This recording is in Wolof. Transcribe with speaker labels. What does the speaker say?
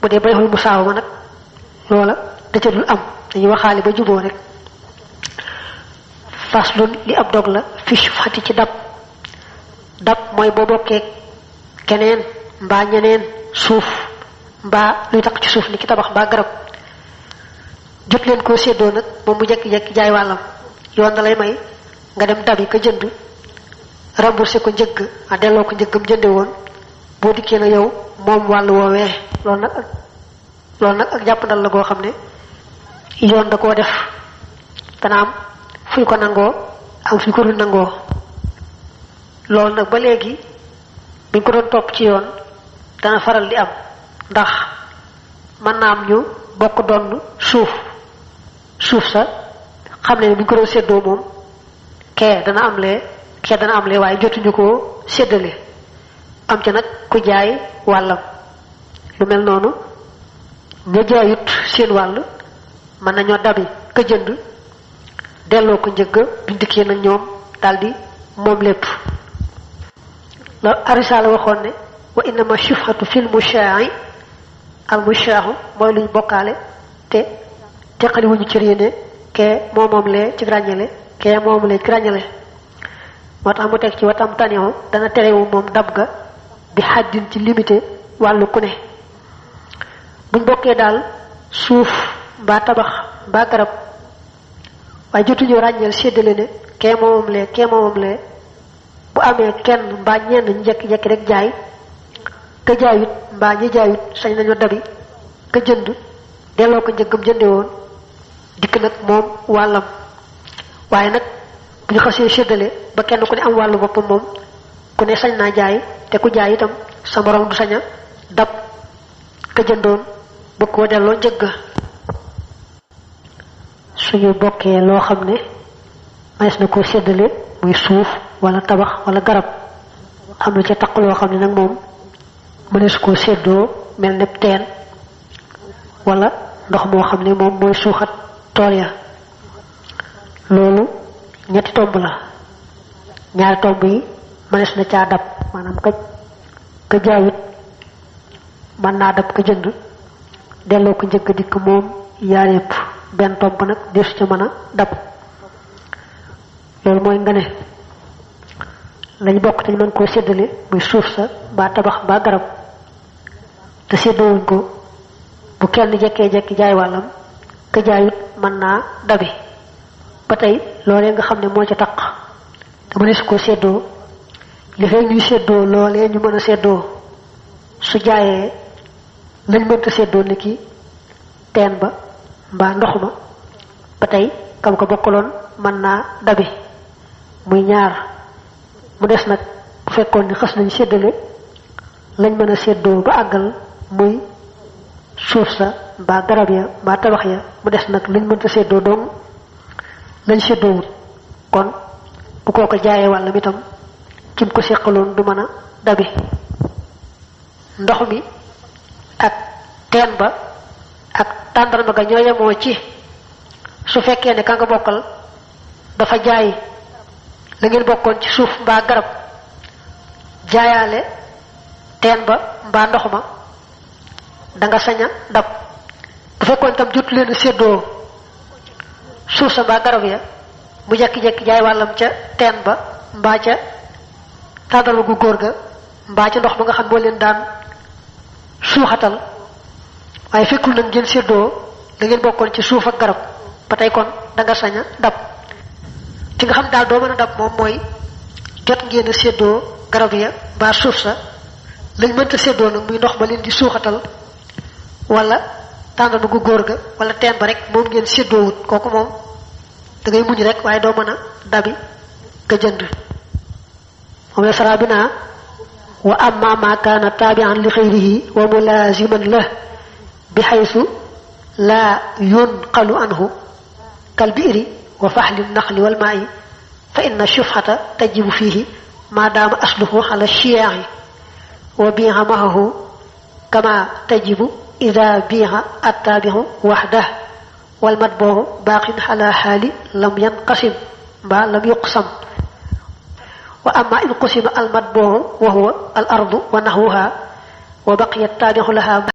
Speaker 1: bu dee bayxul musaawama nag loola da ca dul am dañuy waxaale ba juboo rek faslun li ab dog la fi shufhati ci dab dab mooy boo bokkee keneen mbaa ñeneen suuf mbaa luy tax ci suuf ni ki tabax mbaa garab jot leen koo séddoo nag moom mu jekki-jekki jaay wàllam yoon da lay may nga dem dabi ka jënd remboursé ko njëgg a delloo ko njëggam jënde woon boo dikkee na yow moom wàll woowee loolu nag ak jàppandal la goo xam ne yoon da koo def dana am fuy ko nangoo am fuy ko dul nangoo loolu nag ba léegi buñ ko doon topp ci yoon dana faral di am ndax mën naa am ñu bokk doon suuf sa xam ne buñ ko doon séddoo moom kee dana am lee waaye jotuñu koo séddale am ca nag ku jaay wàllam lu mel noonu ña jaayut seen wàll mën nañoo dabi ka jënd delloo ko njëgg buñ dikkee nag ñoom daldi moom lépp la arisaala waxoon ne wa innama shufhatu fil mushaa'i al mushaahu mooy luñ bokkaale te teqali wuñu cër yéene kee moom lee ci ràññale kee moom lee ci ràññale moo tax mu teg ci watam tanihu dana terewu moom dab ga bi xaddin ci limité wàllu ku ne buñ bokkee daal suuf mbaa tabax mbaa garab waaye jotuñu ràññeel séddale ne kee moomam lee bu amee kenn mbaa ñenn ñu jekki-jekki rek jaay ka jaayut mbaa ñi jaayut sañ nañu dabi ka jënd delloo ko njëggam jënde woon dikk nag moom wàllam waaye nag bu ñu xasee séddale ba kenn ku ne am wàllu boppam moom ku ne sañ naa jaay te ku jaay itam sa morom du saña dab ka jëndoon bu ko delloo njëgg suñu bokkee loo xam ne manes na koo séddale muy suuf wala tabax wala garab am na ca taq loo xam ne nag moom mënees koo séddoo mel ne teen wala ndox moo xam ne moom mooy suuxat tool ya loolu ñetti tomb la ñaari tomb yi mënees na caa dab maanaam ka jaayut mën naa dab ka jënd delloo ko njëkk dikk moom yaar yépp benn tomb nag desu ca mën a dab loolu mooy nga ne lañ bokk te ñu mën koo séddale muy suuf sa mbaa tabax mbaa garab te séddawuñ ko bu kenn jekkee-jekki jaay wàllam ka jaayut mën naa dabi ba tey loolee nga xam ne moo ca taq te mënees koo séddoo li fay ñuy séddoo loolee ñu mën a séddoo su jaayee lañ mënta séddoo ni ki teen ba mbaa ndox ma ba tey kam ko bokkaloon mën naa dabi muy ñaar mu des nag bu fekkoon ni xas nañ séddale lañ mën a séddoo ba àggal muy suuf sa mbaa garab ya mbaa tabax ya mu des nag lañ mënta séddoo doom lañ séddoowut kon bu koo ko jaayee wàllam itam kim ko seqaloon du mën a dabi ndox mi ak teen ba ak tàndarma ga ñoo yemoo ci su fekkee ne ka nga bokkal dafa jaay la ngeen bokkoon ci suuf mbaa garab jaayaale teen ba mbaa ndox ma da nga sañ a dab bu fekkoon tam jot leen a séddoo suuf sa mbaa garab ya mu jekki-jekki jaay wàllam ca teen ba mbaa ca tàndarma gu góor ga mbaa ca ndox ma nga xam moo leen daan suuxatal waaye fekkul nag ngeen séddoo la ngeen bokkoon ci suuf ak garab ba tey kon da nga sañ a dab ci nga xam daal doo mën a dab moom mooy jot ngeen a séddoo garab ya mbaa suuf sa lañ mënta séddoo nag muy ndox ma leen di suuxatal wala tàndarma gu góor ga wala teen ba rek moom ngeen séddoowut kooku moom da ngay muñ rek waaye doo mën a dabi ka jënd moom la sara bi naa wa amma ma kaana taabian li xayrihi wa mulaaziman la bi xaysu laa yunqalu anhu kal biiri wa faxli naqli wal maayi fa inna shufhata tajibu fiihi ma daama asluhu ala chiyaai wa biiha mahahu kama tajibu ida biiha attaabihu waxdah wal matbuuhu baaqin ala xaali lam yanqasim mbaa lam yuqsam wa amma in qusima al matbuuhu wa huwa al ardu wa naxwuha wa baqiya attaabihu laha